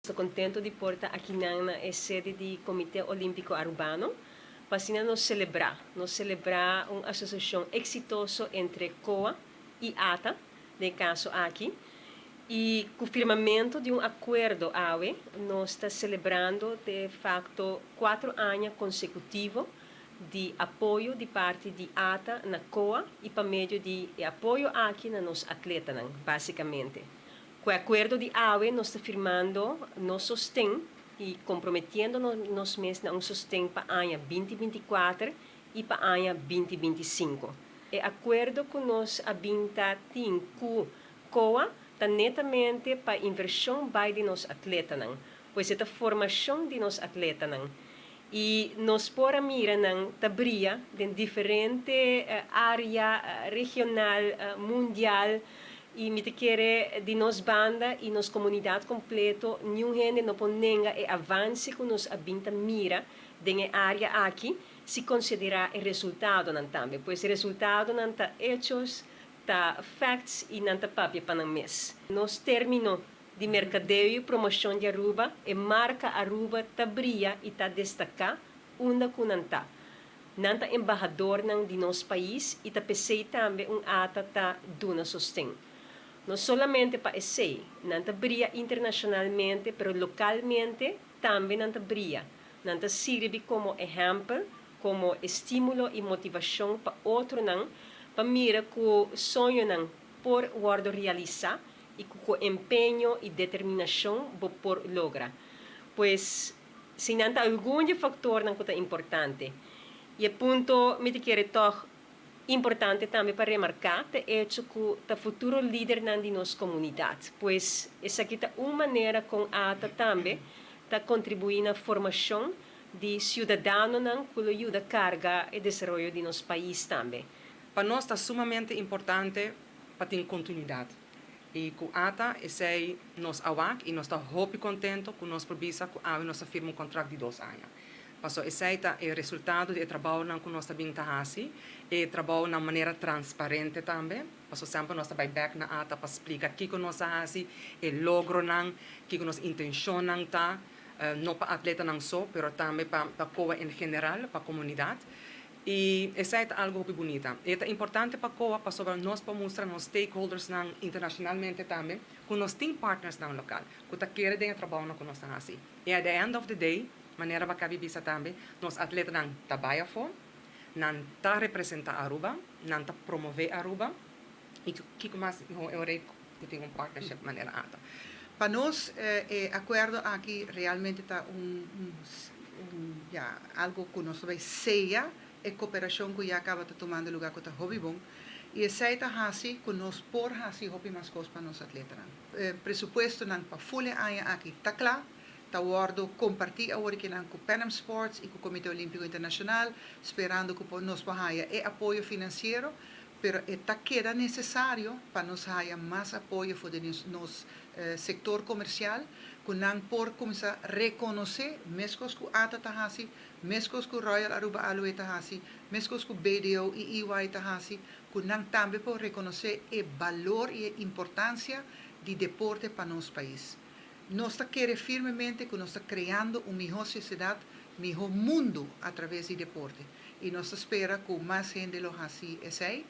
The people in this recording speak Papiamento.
Ta contento di por ta aki na e sede di Comite Olimpico Arubano pa nos celebra un asociacion exitoso entre COA y ATA, den caso aki. Y cu firmamento di un acuerdo awe, nos ta celebrando de facto 4 aña consecutivo di apoyo di parti di ATA na COA y pa medio di apoyo aki na nos atletanan, basicamente. Cu e acuerdo di awe, nos ta firmando nos sosten y comprometiendo nos mes na un sosten pa aña 2024 y pa aña 2025. E acuerdo cu nos a bin ta tin cu COA ta netamente pa inversion bay di nos atletanan, pues e formacion di nos atletanan. Y nos por a mira nan ta briya den diferente area regional, mundial, y mi ta kere di nos banda y nos comunidad completo, ningun hende no por nenga e avance cu nos a bin ta mira den e area aki, si considera e resultadonan tambe. Pues e resultadonan ta hechos, ta facts y nan ta papia pa nan mes. Nos termino di mercadeo y promocion di Aruba, e marca Aruba ta briya y ta destaca unda cu nan ta. Nan ta embahadornan di nos pais y ta pesey tambe un ATA ta duna sosten. No solamente pa esey, nan ta briya internacionalmente, pero localmente tambe nan ta briya. Nan ta sirbi como ehempel, como estimulo y motivacion pa otronan, pa mira cu soñonan por wordo realisa y cu empeño y determinacion bo por logra. Pues, si nan ta algun factornan cu ta importante. Y e punto, mi ta kere toch importante tambe pa remarca, ta hecho cu e futuro lidernan di nos comunidad. Pues, esaki ta un manera con ATA tambe ta contribui na formacion di ciudadanonan cu ta yuda carga e desaroyo di nos pais tambe. Pa nos ta sumamente importante pa tin continuidad. Y cu ATA, esey nos a wak y nos ta hopi contento cu nos por bisa cu awe nos a firma un contrato di 2 aña. Paso esey ta e resultado di trabou cu nos ta bin ta haci, e trabou na manera transparente tambe. Paso semper nos ta bay back na ATA pa splica kico nos a haci, e logronan, kico nos intencionnan ta, no pa atletanan so, pero tambe pa COA en general, pa comunidad. Y esey ta algo hopi bunita. Y ta importante pa COA, pasobra nos pa mustra nos stakeholders nan internacionalmente tambe, cu nos tin partners nan local, cu ta kere den e trabou cu nos ta haci. Y at the end of the day, manera bo a caba di bisa tambe, nos atletanan ta bay afo, nan ta representa Aruba, nan ta promove Aruba, y kico mas e rey cu tin un partnership manera ATA. Pa nos, e acuerdo aki realmente ta un, ja, algo cu nos ta bay seya e cooperacion cu ya caba ta tumando luga, cu ta hopi bon. Y esey ta haci cu nos por haci hopi mas cos pa nos atletanan. Presupuestonan pa full aña aki ta cla, ta wordo comparti awor aki cu Pan Am Sports y cu Comite Olimpico Internacional, sperando cu nos por haya e apoyo financiero, pero ta keda necesario pa nos haya mas apoyo for di nos sector comercial, cu nan por cuminsa reconoce, mescos cu ATA ta haci, mescos cu Royal Aruba Aloe ta haci, mescos cu BDO y EY ta haci, cu nan tambe por reconoce e balor y e importancia di deporte pa nos pais. Nos ta kere firmemente cu nos ta creando un miho sociedad, miho mundo atraves di deporte. Y nos ta spera cu mas hende lo haci esey.